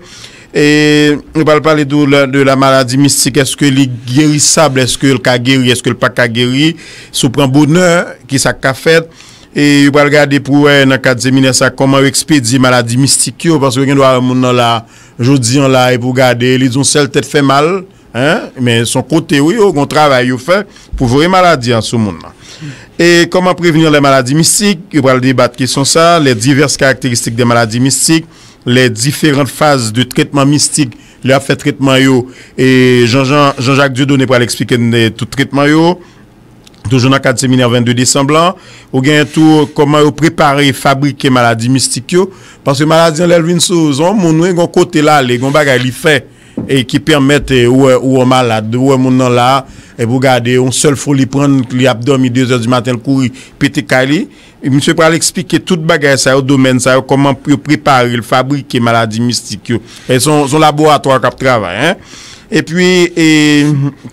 E nou pral pale de la, de la maladi mistik, èske li gerisab, èske l ka geri, èske l pa ka geri, si w pran bonè, kisa k ka fèt. E yo pral gade pou wè nan kad seminè sa kòman yo ekspedye maladi mistik yo, paske gen dwa wè moun nan la, jodi an la, epi w gade, li di yon sèl tèt fè mal, en, men se yon kote wi, yo gen yon travay yo fè pou voye maladi an sou moun nan. E comment prévenir les maladies mystiques, yo pral debat kesyon sa, les diverses caractéristiques des maladies mystiques, les différentes phases de traitement mystique, lè y ap fè tretman yo, e Jean-Jean, Jean-Jacques Dieudonné pral eksplike n tout tretman yo. Toujou nan kad seminè vennde desanm lan, ou genyen tou kòman yo prepare e fabrike maladi mistik yo. Paske maladi an lè l vin sou, se yon moun wi, gen yon kote l ale, gen yon bagay li fè e ki pèmèt e, ou wè ou wè malad, ou wè moun nan la, epi w gade yon sèl foli pran l, li ap dòmi dezè di maten, l kouri pete kay li. E misye pral eksplike tout bagay sa yo, domèn sa yo, kòman yo prepare l, fabrike maladi mistik yo. E se yon, se yon laboratwa k ap travay, en. Epi, e,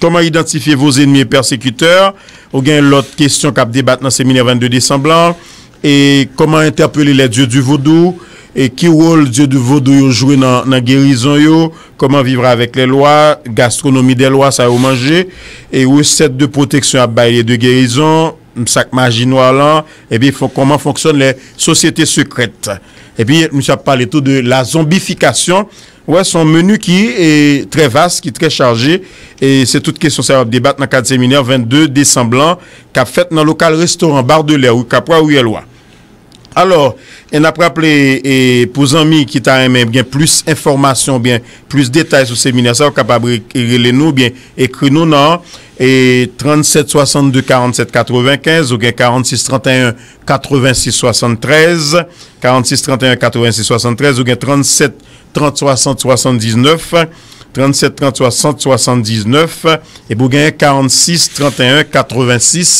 comment identifier vos ennemis et persécuteurs? Ou gen lòt kesyon k ap debat nan seminè vennde desanm lan. E comment interpeller les dieux du vodou? E ki wòl dieu du vodou yo jwe nan, nan gerizon yo? Comment vivre avec les lois? Gastronomie des lois, sa yo manje. E recette de protection ap bay e de gerizon, sa k maji nwa lan. Epi fon, comment fonctionnent les sociétés secrètes? Epi misye ap pale tou de la zombification. Wè, se yon meni ki e, trè vas, ki trè chaje. E se tout kesyon sa yo ap debat nan kad seminè vennde desanm lan k ap fèt nan lokal restoran Bar de l'Air, rue Capois, riyèl Wa. Alò, e n ap raple e, pou zanmi ki ta renmen gen plis enfòmasyon oubyen plis detay sou seminè sa, ou kapab re- rele nou oubyen ekri nou nan e, trannsèt swasannde karannsèt katrevenkenz oubyen karannsis tranteyen katrevensis swasanntrèz, karannsis tranteyen katrevensis swasanntrèz oubyen trannsèt trant swasant swasanndiznèf, trannsèt trant swasant swasanndiznèf, epi w genyen karannsis tranteyen katrevensis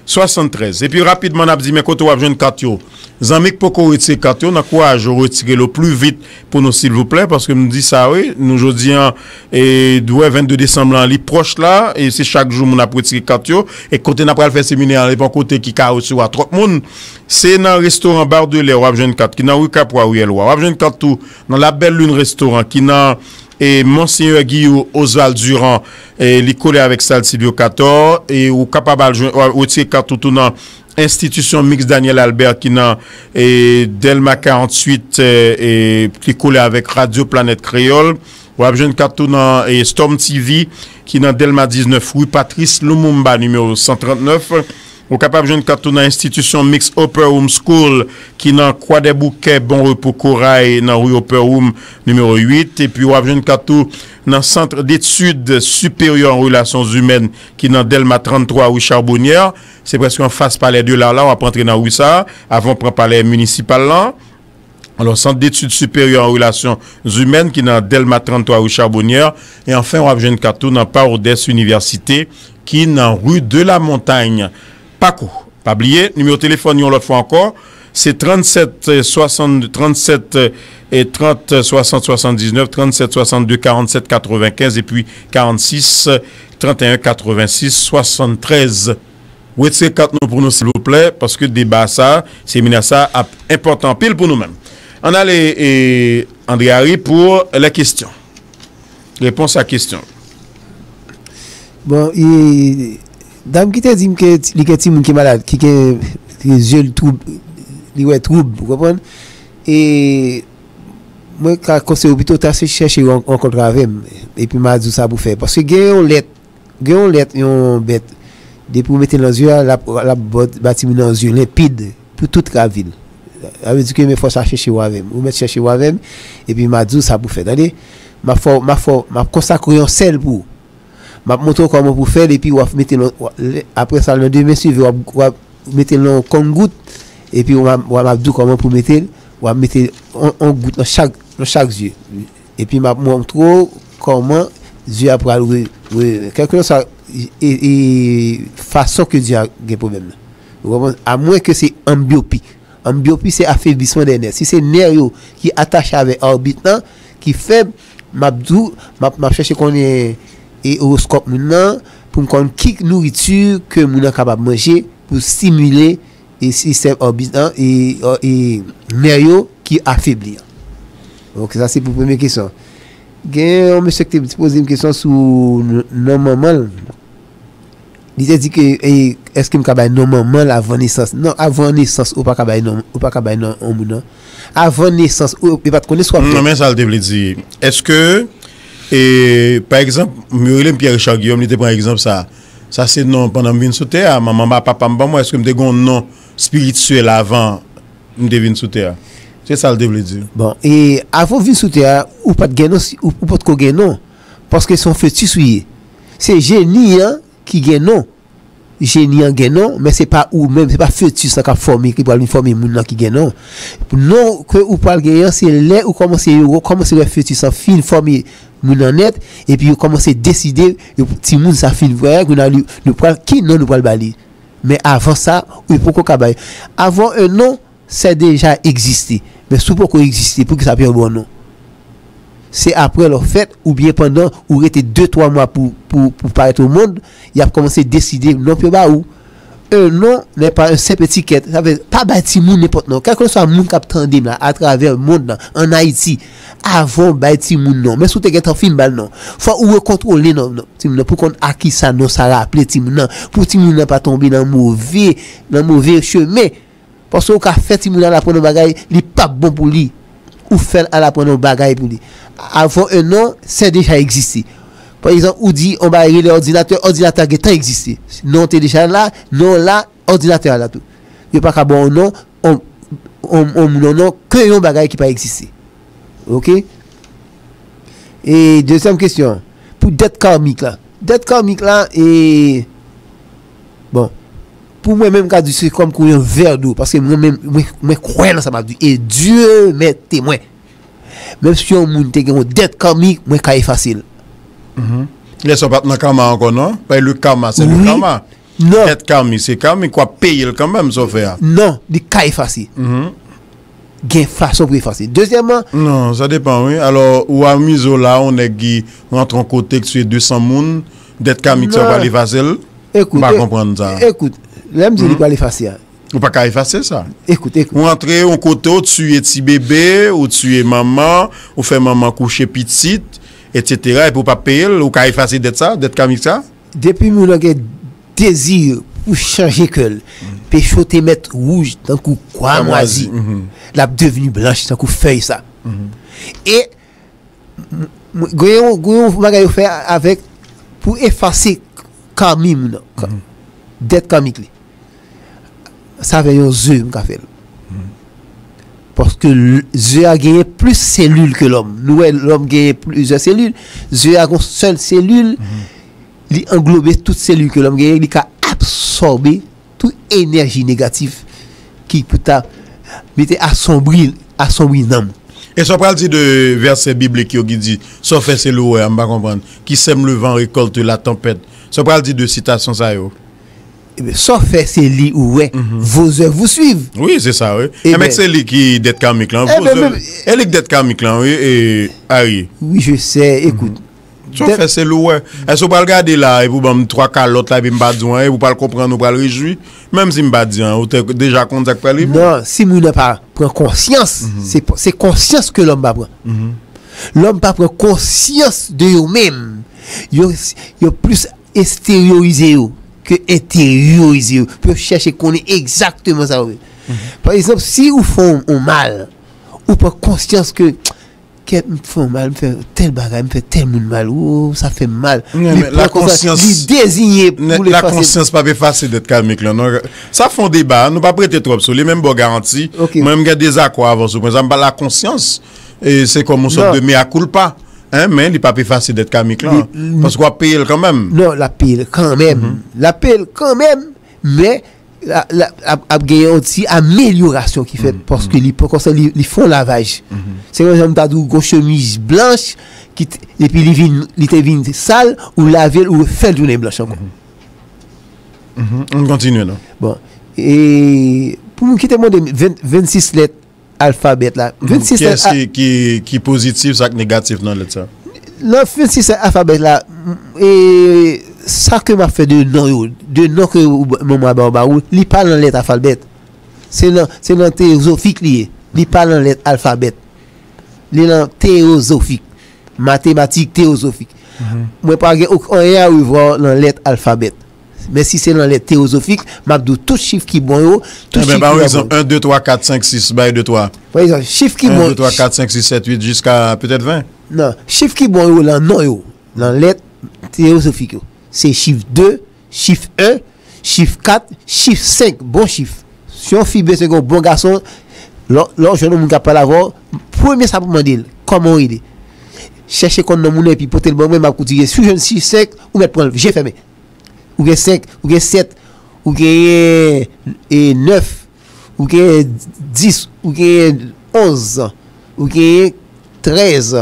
swasanntrèz. Epi rapidman n ap di men kote w ap jwenn kat yo. Zanmi k poko retire kat yo, n ankouraje w retire l o pli vit pou nou silvouplè, paske m di sa wi, nou jodi an, e, dwe vennde desanm lan li pwòch la, e se chak jou moun ap retire kat yo, e kote n ap pral fè seminè an, li pa yon kote ki ka resevwa twòp moun, se nan restoran Bar de l'Air w ap jwenn kat ki nan ri Kapwa, riyèl Wa. W ap jwenn kat tou nan La Belle Lune Restaurant ki nan e Monseigneur Guillou Oswald Durand, e li kole avèk Stade Sylvio Cator, e ou kapab al jwenn, retire kat ou tou nan Institution Mixte Daniel Albert ki nan e Dèlma karanntuit, e, e ki kole avèk Radio Planète Créole. W ap jwenn kat tou nan e Storm T V ki nan Dèlma diznèf, rue Patrice Lumumba, nimewo san trannèf. Ou kapab jwenn kat tou nan Institution Mixte Upper Room School ki nan Kwadèboukè, Bon Repos, Koray, nan ri Upper Room, nimewo uit. Epi w ap jwenn kat tou nan Centre d'études supérieures en relations humaines ki nan Dèlma tranntwa, rue Charbonnière. Se prèske anfas Palais de l'Art la, w ap rantre nan ri sa a, avan w pran Palè Minisipal lan. Alò, Centre d'études supérieures en relations humaines ki nan Dèlma tranntwa, rue Charbonnière. E anfen, w ap jwenn kat tou nan Pardès Université ki nan rue de la Montagne. Pako. Pa bliye, nimewo telefòn yon lòt fwa ankò, se trannsèt swasant, trannsèt, e, trant, swasant, swasanndiznèf, trannsèt swasannde, karannsèt, katrevenkenz, epi karannsis, tranteyen, katrevensis, swasanntrèz. Retire kat nou pou nou, silvouplè, paske deba sa, semina sa ap enpòtan anpil pou nou menm. Ann ale, e, André Harry pou les questions. Repons a kesyon. Bon, e, dam ki te di m ke ti- li gen timoun ki malad, ki gen ki zye l twoub, li wè twoub, ou konprann? E mwen ka konseye w pito ta se chèche yon rankontre avè m, epi m a di w sa pou fè. Paske gen yon lèt, gen yon lèt, yon bèt, depi w mete l nan zye a, l ap, l ap ba, ba timoun nan yon zye lenpid pou tout lavi l. Sa vle di ke men fò sa chèche w avè m. Ou mèt chèche w avè m, epi m a di w sa pou fè, tande? M ap fè w, m ap fè w, m ap konsakre yon sèl pou ou. M ap montre w kòman pou fè l, epi w ap mete l, w ap- lè- apre sa, nan demen swivan, w ap, w ap mete l nan yon konngout, epi w ap, w ap, m ap di w kòman pou mete l, w ap mete yon, yon gout nan chak, nan chak zye. Epi m ap montre w kòman zye a pral re, re, kèlkeswa e, e, fason ke zye a gen pwoblèm nan. Ou konprann? Amwen ke se anbyopi. Anbyopi se afeblisman dè nè. Si se nè yo ki atache avè òbit lan, ki fèb, m ap di w, m ap, m ap chèche konnen e owoskòp moun nan, pou m konn ki nouriti ke moun nan kapab manje, pou stimile e sistèm òbit lan, e, e nè yo ki afebli an. Donk, sa se pou premye kesyon. Gen yon mesye ki te poze m kesyon sou n- non manman l. Li te di ke, e, èske m ka bay non manman l avan nesans? Non, avan nesans, ou pa ka bay non, ou pa ka bay non yon moun, non. Avan nesans, ou, yo pa t konnen si w ap fè. Non, men sa l te vle di. Èske, e, pa egzanp, yo rele m Pierre Richard Guillaume, li te pran egzanp sa. Sa se non, pandan m vin sou tè a, manman m a, papa m ban mwen, èske m te gen yon non espirityèl avan m te vin sou tè a? Se sa l te vle di. Bon, e avan w vin sou tè a, ou pa t gen non, si- ou, ou potko gen non. Paske se yon fetis ou ye. Se jeni an ki gen non. Jeni an gen non, men se pa ou menm, se pa fetis lan k ap fòme, ki pral vin fòme moun nan ki gen non. Non ke ou pral genyen an, se lè ou kòmanse, yo kòmanse wè fetis lan fin fòme moun nan nèt, epi yo kòmanse deside, yo, timoun sa fin vre, kounye a, nou, nou pral, ki non nou pral ba li? Men avan sa, ou poko ka bay. Avoir un nom, c'est déjà exister. Men si w poko egziste, poukisa pou yo ba w non? Se apre lè w fèt oubyen pandan ou rete de twa mwa pou, pou, pou parèt o mond, y ap kòmanse deside non pou yo ba ou. Un nom n'est pas un simple étiquette. Sa vle, pa bay timoun nenpòt non. Kèlkeswa moun k ap tande m la, atravè mond lan, ann Ayiti, avan w bay timoun non, men si w te gentan fin ba l non, fò ou rekontwole non, non, timoun nan, pou konn a kisa non sa raple timoun nan, pou timoun nan pa tonbe nan move, nan move chemen. Paske ou ka fè timoun nan al aprann yon bagay, li p ap bon pou li. Ou fè l al aprann yon bagay pou li. Avoir un nom, c'est déjà exister. Pa egzanp, ou di yon bagay rele òdinatè, òdinatè a gentan egziste. Non te deja la, non la, òdinatè a la tou. Yo pa ka ba w non, on, on, on moun non, non, ke yon bagay ki pa egziste. Oke? E dezyèm kesyon, pou dèt karmik la. Dèt karmik la, e, bon, pou mwen menm, m ka di se kòm kou yon vè dlo, paske mwen menm, mwen, mwen kwè nan sa m ap di, e Dye mèt temwen. Menm si yon moun te gen yon dèt karmik, mwen ka efase l. Lè sa w pa t nan kama ankò, non? Paske le karma, se le karma. Non. Dèt karmik, se karmik, w ap peye l kanmenm, sa w fè a. Non, li ka efase. Gen fason pou efase. Dezyèmman. Non, sa depan, wi. Alò, ou amize w la, yon nèg ki rantre yon kote, ki tiye de san moun, dèt karmik sa, w pral efase l? M pa konprann sa. Ekout, lè m di li pral efase a. Ou pa ka efase sa. Ekout, ekout. Ou antre yon kote, ou tiye ti bebe, ou tiye manman, ou fè manman kouche pitit, etsetera, epi ou pa peye l, ou ka efase dèt sa, dèt karmik sa? Depi moun nan gen dezi pou chanje kè l, peche w te mèt wouj tankou kwamwazi, l ap devni blanch tankou fèy sa. E m- m- gen yon, gen yon bagay yo fè avèk, pou efase karmi moun nan, dèt karmik li. Sa avè yon ze m ka fè l. Paske l- ze a genyen plis selil ke lòm. Nou wè lòm genyen plizyè selil. Ze a gon sèl selil. Li anglobe tout selil ke lòm genyen. Li ka absòbe tout enèji negatif ki pou ta mete asonbri, asonbri nanm. E sa w pral di de vèsè biblik yo ki di, sa w fè se lowè a, m pa konprann. Qui sème le vent récolte la tempête. Sa w pral di de sitasyon sa yo? Ebyen, sa w fè, se li ou wè. Vos œuvres vous suivent. Wi, se sa, wi. Ebyen, se li ki dèt kamik lan. Vos œuvres, e li ki dèt kamik lan, wi, e, Harry. Oui, je sais, écoute. Sa w fè, se li ou wè. Èske w pral gade la, epi w ban m twa kalòt la, epi m pa di w anyen, epi w pral konprann, ou pral rejwi? Menm si m pa di anyen, ou te deja konn sa k pral rive. Non, si moun nan pa pran konsyans, se, se konsyans ke lòm pa pran. Lòm pa pran konsyans de yo menm. Yo, yo plis eksteriorize yo ke enteryorize yo, pou yo chèche konnen egzakteman sa yo ye. Pa egzanp, si ou fè yon, yon mal, ou pran konsyans ke, kèt, m fè yon mal, m fè tèl bagay, m fè tèl moun mal, ou sa fè m mal. Li pran konsyans, li deziye pou l efase. Lakonsyans p ap efase dèt kamik lan, non. Sa fè yon deba, nou p ap rete twòp sou li, men m ba w garanti. Mwen, m gen dezakò avè w sou pwen sa, m pa lakonsyans. E se kòm yon sòt de mea culpa, hein, men li p ap efase dèt kamik lan, paske w ap peye l kanmenm. Non, l ap peye l kanmenm. L ap peye l kanmenm, men l ap, l ap, ap, ap gen yon ti amelyorasyon ki fèt, paske li pran konsyans, li, li fè yon lavaj. Se yon jan m ta di w, yon chemiz blanch, ki t-, epi li vin, li te vin sal, ou lave l, ou fè l tounen blanch ankò. Ann kontinye, non. Bon. E pou moun ki te mande m, ven, vennsis lèt alfabèt la. Vennsis lèt. Kiyès ki, ki, ki pozitif, sa k negatif nan lèt sa? Nan vennsis lèt alfabèt la, e, sa ke m ap fè de non yo, de non ke ou, manman ba ou, ba ou, li pa nan lèt alfabèt. Se nan, se nan teyozofik li ye. Li pa nan lèt alfabèt. Li nan teyozofik. Matematik teyozofik. Mwen pa gen ok-, anyen a revwa nan lèt alfabèt. Men si se nan lèt teyozofik, m ap di w tout chif ki bon yo, tout chif ki pa bon. Enben, pa egzanp, en, de, twa, kat, senk, sis, bay de, twa. Pa egzanp, chif ki bon. En, de, twa, kat, senk, sis, sèt, uit, jiska petèt ven. Non, chif ki bon yo nan non yo, nan lèt teyozofik yo. Se chif de, chif en, chif kat, chif senk, bon chif. Si yon fi bezwen gen yon bon gason, lè, lè w jwenn yon moun k ap pale avè w, premye sa pou mande l, kòman w rele? Chèche konn non moun nan epi pote l ban mwen, m ap koutire. Si w jwenn chif senk, ou mèt pran l, je fèmen. Ou gen senk, ou gen sèt, ou genyen, e, nèf, ou genyen dis, ou genyen onz, ou genyen trèz.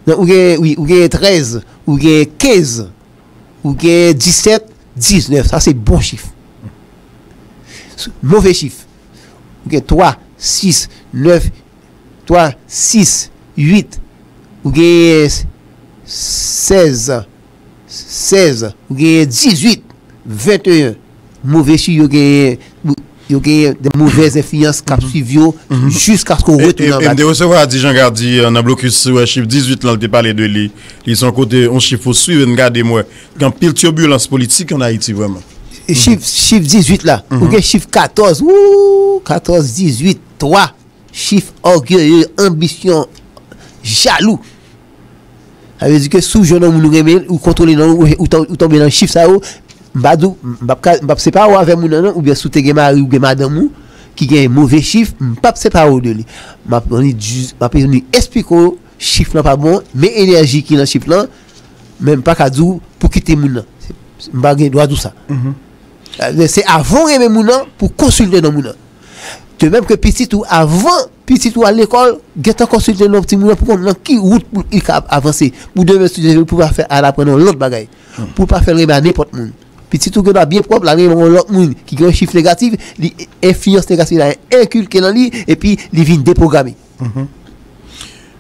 Non, ou genyen, wi, ou genyen trèz, ou genyen kenz, ou genyen disèt, diznèf. Sa se bon chif. Move chif. Ou gen twa, sis, nèf, twa, sis, uit, ou genyen sèz, sèz, ou genyen dizuit, venteyen. Move chif yo genyen, yo genyen de movèz enfliyans k ap swiv yo jiskaske w retounen anba. E, e, e m te resevwa di Jean Gardy, euh, nan blokis, si w wè chif dizuit lan, l te pale de li. Li se yon kote, yon chif pou swiv, e n gade, m wè gen anpil tibilans politik ann Ayiti, vrèman. E chif, chif dizuit la, ou gen chif katòz, wou, katòz, dizuit, twa. Chif ògeye, anbisyon, jalou. Sa vle di ke si w jwenn yon moun ou renmen, ou kontwole non, ou, ou, ou tonbe nan chif sa yo, m pa di w, m p ap ka, m p ap separe w avè moun nan non, oubyen si w te gen mari ou gen madanm ou ki gen move chif, m p ap separe w de li. M ap annik jis, m ap annik esplike w, chif lan pa bon, men enèji ki nan chif lan, men m pa ka di w pou kite moun nan. Se, m pa gen dwa di w sa. Se avan w renmen moun nan pou konsilte non moun nan. De menm ke pitit ou, avan pitit ou al lekòl, gentan konsilte non timoun nan pou konn nan ki wout pou li ka avanse. Pou demen, si Dye vle, pou pa fè al aprann yon lòt bagay. Pou pa fè l renmen a nenpòt moun. Pitit ou gen dwa byen pwòp, l al renmen yon lòt moun ki gen yon chif negatif, li enfliyans negatif la enkilke nan li, epi li vin depwograme.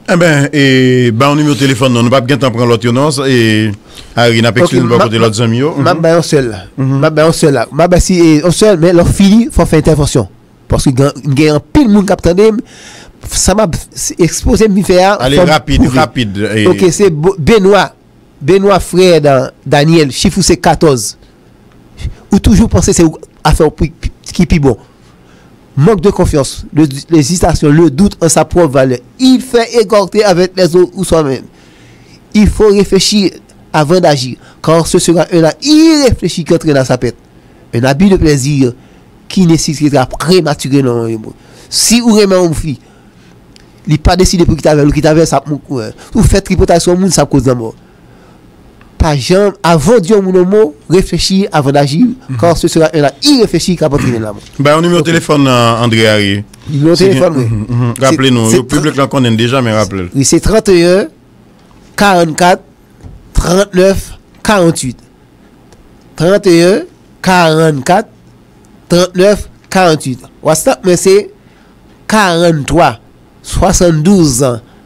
Enben, e, ba yon nimewo telefòn non, nou p ap gentan pran lòt yo non, e, Harry, n ap eskize nou bò kote lòt zanmi yo. M ap bay yon sèl la. M ap bay yon sèl la. M ap bay si, e, yon sèl, men lè w fini, fò w fè entèvansyon. Paske gen, gen anpil moun k ap tande m. Sa m ap s-, ekspoze m vin fè a, ale rapid, rapid. Ok, se Bo-, Benwa. Benwa, frè Da-, Daniel, chif ou se katòz. Ou toujou panse se ou, afè w pi, pi, ki pi bon. Manque de confiance, le, l'hésitation, le doute en sa propre valeur. Il fait égorger avec les autres ou soi-même. Il faut réfléchir avant d'agir, car ce sera un acte irréfléchi qui entraînera sa perte. Un abus de plaisir qui nécessitera prématurément. Si ou renmen yon fi, li pa deside pou kite avè l, ou kite avè l, sa ap mou-, ou fè tripotay sou yon moun, sa ap koz lanmò. Pa janm, avan di yon moun yon mo, réfléchir avant d'agir, car ce sera un acte irréfléchi qui entraînera la mort. Ba yon nimewo telefòn, euh, André Harry. Nimewo telefòn mwen. Raple nou, yo, piblik lan konnen deja, men raple l. Wi, se trannteyen, karannkat, trannèf, karannwit. Trannteyen, karannkat, trannèf karannwit. WhatsApp mwen se karannwa swasanndouz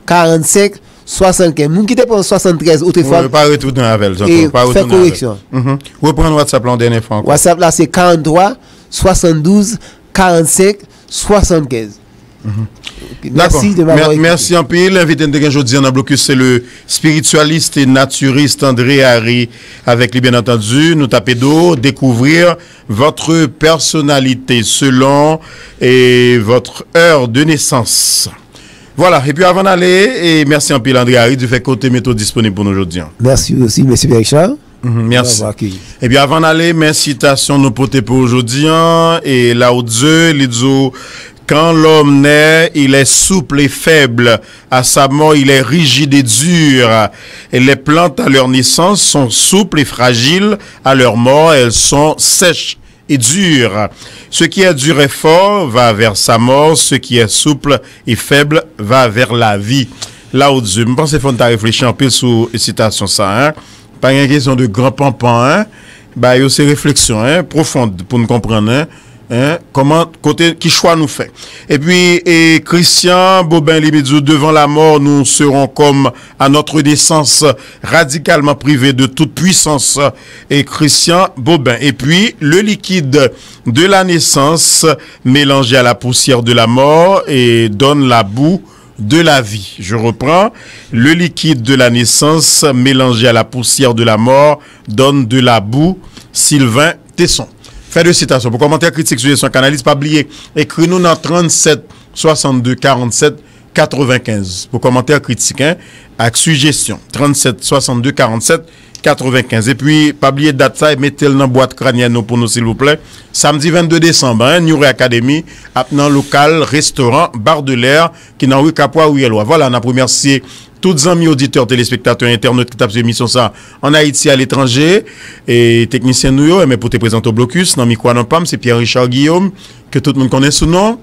karannsenk swasannkenz. Moun ki te pran swasanntrèz otrefwa. Wi, pa retounen avè l, tonton. Pa retounen avè l. Fè koreksyon. Reprann WhatsApp la yon dènye fwa ankò. WhatsApp la se karannwa swasanndouz karannsenk swasannkenz. Dakò. Mèsi anpil. Envite n te gen jodi a nan blokis se le spiritualiste et naturiste André Harry. Avec lui, bien entendu, nou t ap ede w découvrir votre personnalité selon et votre heure de naissance. Vwala, epi avan n ale, e mèsi anpil André Harry di fè ke w te mete w disponib pou nou jodi an. Mèsi osi, mesye Pierre Richard. Mèsi. Epi avan n ale, men sitasyon nou pote pou w jodi an, e Lao Tzu, li di w, quand l'homme naît, il est souple et faible, à sa mort, il est rigide et dur. Et les plantes, à leur naissance, sont souples et fragiles, à leur mort, elles sont sèches et dures. Ce qui est dur et fort va vers sa mort, ce qui est souple et faible va vers la vie. Lao Tzu, m panse fò n ta reflechi anpil sou sitasyon sa, en. Pa gen kesyon de gran panpan, en. Ba yo se refleksyon, en, pwofon pou n konprann, en. En, kòman, kote, ki chwa nou fè. Epi, e, Christian Bobin, li di, devant la mort, nous serons comme à notre naissance, radicalement privés de toute puissance. Et Christian Bobin. Et puis, le liquide de la naissance mélangé à la poussière de la mort et donne la boue de la vie. Je reprends, le liquide de la naissance mélangé à la poussière de la mort donne de la boue. Sylvain Tesson. Fin de sitasyon. Pou kòmantè, kritik, sijesyon ak analiz, pa bliye ekri nou nan trannsenk swasannde karannsèt katrevenkenz. Pou kòmantè, kritik, en, ak sijesyon. Trannsenk swasannde karannsèt katrevenkenz. Epi, pa bliye dat sa e mete l nan bwat kranyèn nou pou nou, silvouplè. Samdi vennde desanm, en, New Ray Academy ap nan lokal restoran Bar de l'Air ki nan ri Kapwa, riyèl Wa. Vwala, n ap remèsye tout zanmi oditè, telespektatè, entènot ki t ap swiv emisyon sa a ann Ayiti, aletranje. E teknisyen nou yo, enben pou te prezante w blokis, nan mikwo a nan pa m, se Pierre Richard Guillaume, ke tout moun konnen sou non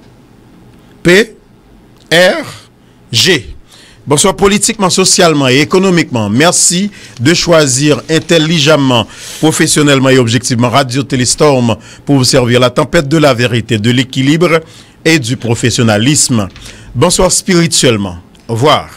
P R G. Bonsoir, politiquement, socialement et économiquement. Merci de choisir intelligemment, professionnellement et objectivement Radio Téléstorm pour vous servir la tempête de la vérité, de l'équilibre et du professionnalisme. Bonsoir spirituellement. Au revoir.